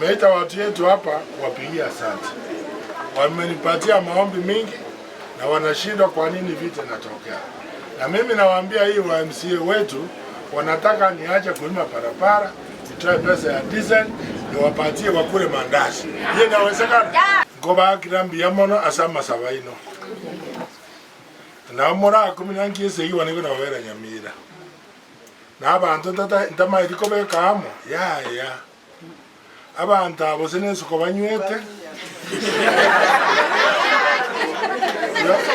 Nimeita watu yetu hapa kuwapigia asante. Wamenipatia maombi mingi na wanashindwa kwa nini vita inatokea. Na mimi nawaambia hii wa MCA wetu wanataka niache kulima barabara, nitoe pesa ya diesel niwapatie wakule mandazi. Hiyo inawezekana? Nkobakira mbuya mono ase amasabo aino. Nabo morakumia nki esegi bono nigo nababera Nyamira. Na abanto ntamaeti kobeka amo? Yaya. Abanto aba gose nesuko banywete,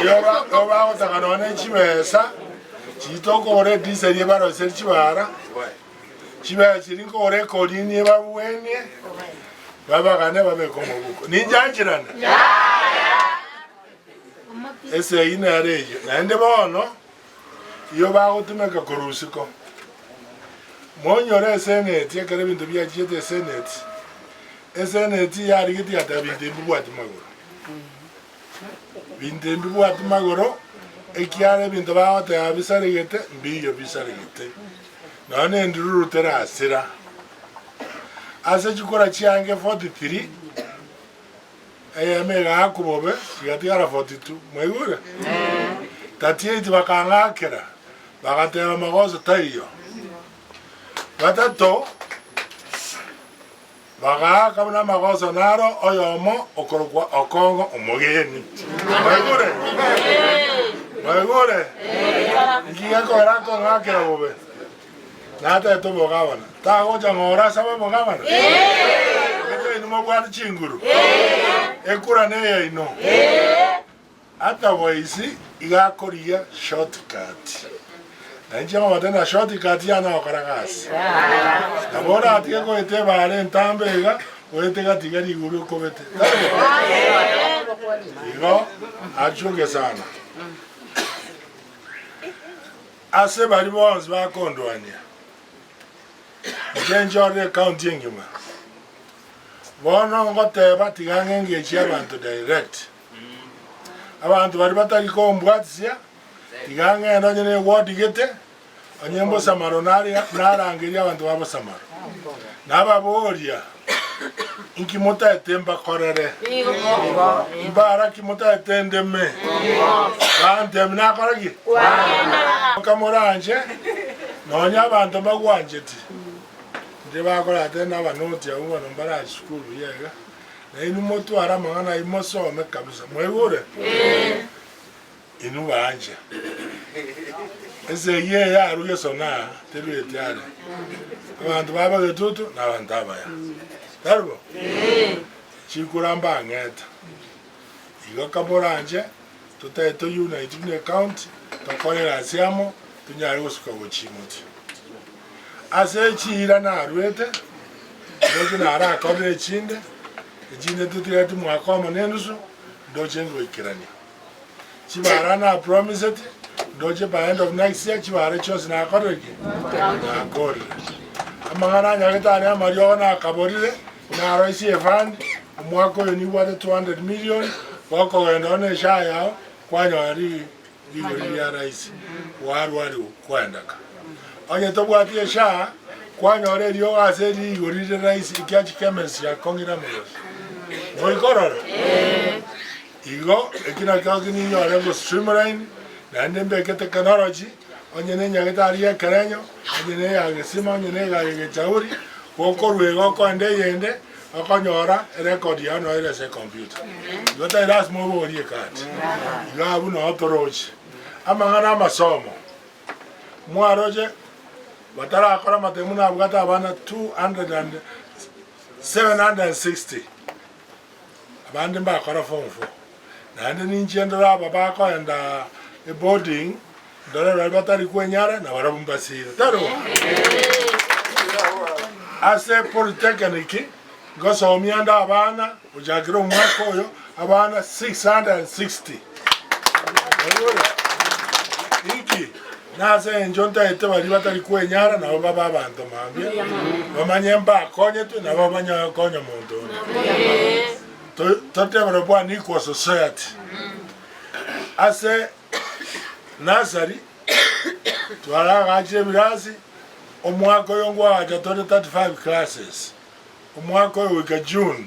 igo bagotaka nonya ne chibesa chiria tokogora ediseli ebaroserie chibara, chibesa chiria nkogora ekolini ebabwenie, babagane babeke omobuko. Ninjancherane? Esegi nere eyio. Naende bono. Igo bagotumeka korwa isiko. Monyore eseneti ekero ebinto biachiete eseneti, eseneti yarigetie yateba binto ebi mbibwati magoro. Binto ebi mbibwati magoro ekiagera ebinto bagoteba bisaregete mbiyo bisaregete. Nonya na endururu terasira. Ase chikura chiange 43. Eyemo egaakwa bobe, chigatigara 42. Mwaigure? 38 bakang'akera, bagateba magoso taiyo. Batato bagaaka buna amagoso naro oyomo okorokwa Okong'o omogeni. Mwaigure? Mwaigure? Inki gekogera akong'akera bobe? Natete obogabana, tagocha ng'ora asabe obogabana? Gete inwe mobwate chinguru? Ekura neyaino. Otherwise iga akorigia short cut. Na inche ngobatebia na short cut yane gokora gasi. Nabo oratige goeta ebara entambe iga, oete gati iga riguru okobete. Tari bo? Igo achunge sana. Ase baria bonsi bakondwania, inche nchorire ecounty engima. Bono ngoteba tiga ng'engechie abanto direct. Abanto baria batari kombwatisia, tiga ng'ende onye ne eward gete, onye mbosamaro nare narangerie abanto ba bosamaro. Nababoria, inki motaete mbakorere? Mbara ki motaete ndeme? Bantebia nakore ki? Kamoranche, nonya abanto mbagwancheti, ndire bakorate nabanoti abwo bono mbarache sukuru buya iga, nainwe motware amang'ana ayio mosome kabisa. Mwaigure? Inwe banche. Esegi eye yarwa gesona terweti are. Abanto baba getutu na abanto abaya. Tari bo? Chikura mbang'ete. Igo kamoranche totae to unite buna ecounty tokore egasi amo tonyare gosuka gochia motwe. Ase echiira narwete, ndoche narakorire echinde, echinde totigareti mwaka omo na enusu, ndoche ngoikerania. Chibara napromiseti, ndoche by end of next year chibara chionsi nakorire ki? Nakorire. Amang'ana anyagete aria amariogo nakaborire, naroisie efund, omwaka oyo nibwate 200 million, gokogenda one eshaa yao, kwanyora ri rigori ria rahisi, gwarwariwa kwaendaka. Onye tobwati eshaa, kwanyora eriogo ase rigori rire rahisi ekiagera chikemesi chiakong'ire amagori. Moikorora? Igo eki nakio ninyore ngo streamline, naende mbeke technology, onye ne nyagetari ya ekerenyo, onye ne ya gesima, onye ne ya gechauri, gokorwa iga okoenda eyende, okonyora erecord yao noyo ere ase ecomputer. Igo tari lasima oborie ecard. Igo abwo noo toroche. Amang'ana amasomo, mwaroche batarakora amatemu nabwate abana 200 and 760. Abande mbakora form four, naende ninche ndore aba bakoenda eboarding, ndore baria batari kwenyara nabarabwo mbasire. Tari bo? Ase polytechnic ngosomia nde abana gochakera omwaka oyo abana 660. Mwaigure? Inki? Nase engencho ntaete baria batari kwenyara nabo babe abanto mambia, bamanye mbakonyetwe nabo banyare gokonya omonto onde. To- Totebere bwana equal society. Ase nursery twaragachire ebirasi, omwaka oyo nkoagacha tore 35 classes. Omwaka oyo goika June,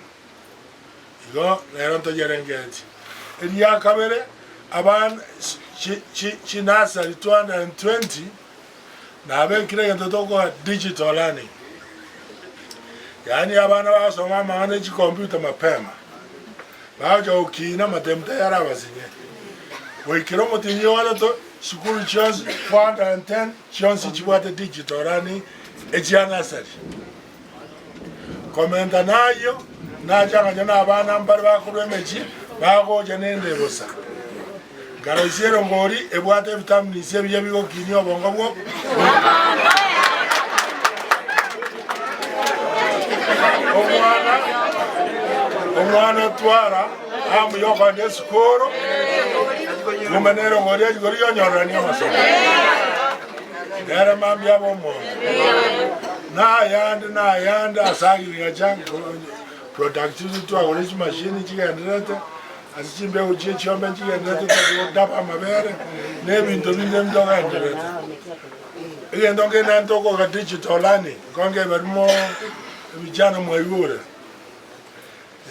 igo nero ntoyerengeretie. Eria kabere, abana chi chi chinursery 220 nabekire egento tokoa digital learning, yaani abana bagosoma amang'ana e chicomputer mapema, bagocha gokina amatemu tayari abasinye. Goikera omotienyi o gatato, sukuru chionsi 410 chionsi chibwate digital learning echia nursery. Komenta nayio, nachang'ancha nabana mbare bakorwa emechie, bagocha nende bosa. Nkaroisia erongori ebwate ebitaminisie ebiya bigokinia obongo bwo Omwana omwana otwara hamu yokogenda esukuru, kumbe nerongori erigori yonyorerania amasomo. Nere mambia abe omonto. Nayande nayande ase agriculture productivity twagora chimashini chigendererete ase chimbegu chie chiombe nchigendererete togodaba amabere na ebinto binde ntogendererete. Egento nkende ntokoga digital learning nkonge barimo vijana mwaigure.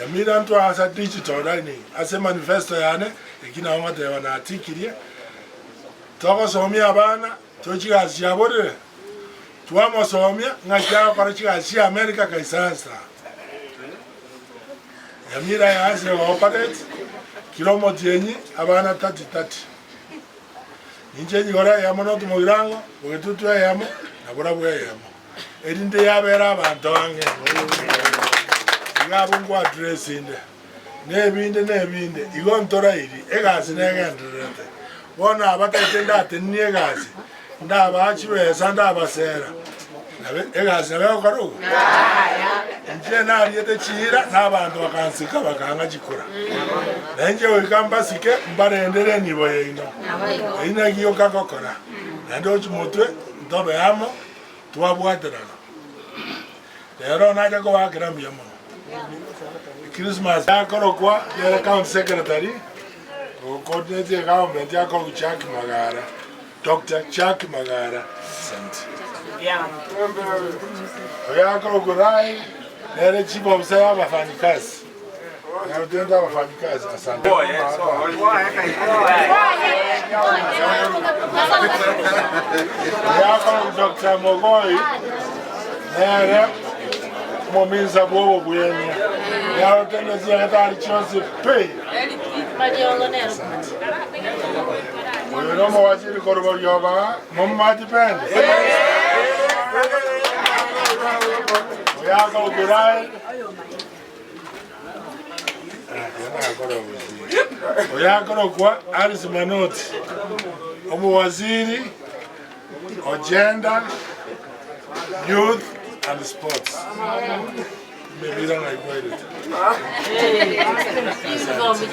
Nyamira ntwaasa digital learning ase manifesto yane eki nabo ngoteba natikirie Togosomia abana toe chigasi chiaborire, twamosomia ng'aki agokora chigasi chia America akaisaransa. Nyamira yaasire gooperate kira omotienyi abana tati tati. Ninche nyigoro eyemo na otomogirango, bogetutu eyemo, na borabwo eyemo, erinde yabere abanto ang'e. Iga abwo nkoaddress inde. Nebinde nebinde, igo ntorairi, egasi negendererete. Bono abatagete ndatenenie egasi, ndabaa chibesa, ndabasera, nabe egasi nabo egokora ogo? Inche nariete chiira, na abanto bakansika bakang'a chikura. Na inche goika mbasike, mbarendere enibo yaino. Eyio naki yoka ngokora, naende gochia motwe ntobe amo, twabwaterana. Rero nacha kobaakera mbuya mono. Christmas yakorokwa nere county secretary ocoordinate egovernment yakorokwa Jack Magara, Doctor Jack Magara Asante. Oyo akorokwa Rai nere chief officer ya abafanyikazi yarutente abafanyikazi asante. Oyo akorokwa Doctor Mogoi Nere omominsa bw'obobwenia, yarotende chinyagitari chionsi pi. Oyo nomowaziri korwa rioba, momomati pendi. Oyo akogura oyo akorokwa Alice Manoti, omowaziri o Gender, Youth and Sports. Emebira ng'ai kwairete? Asante.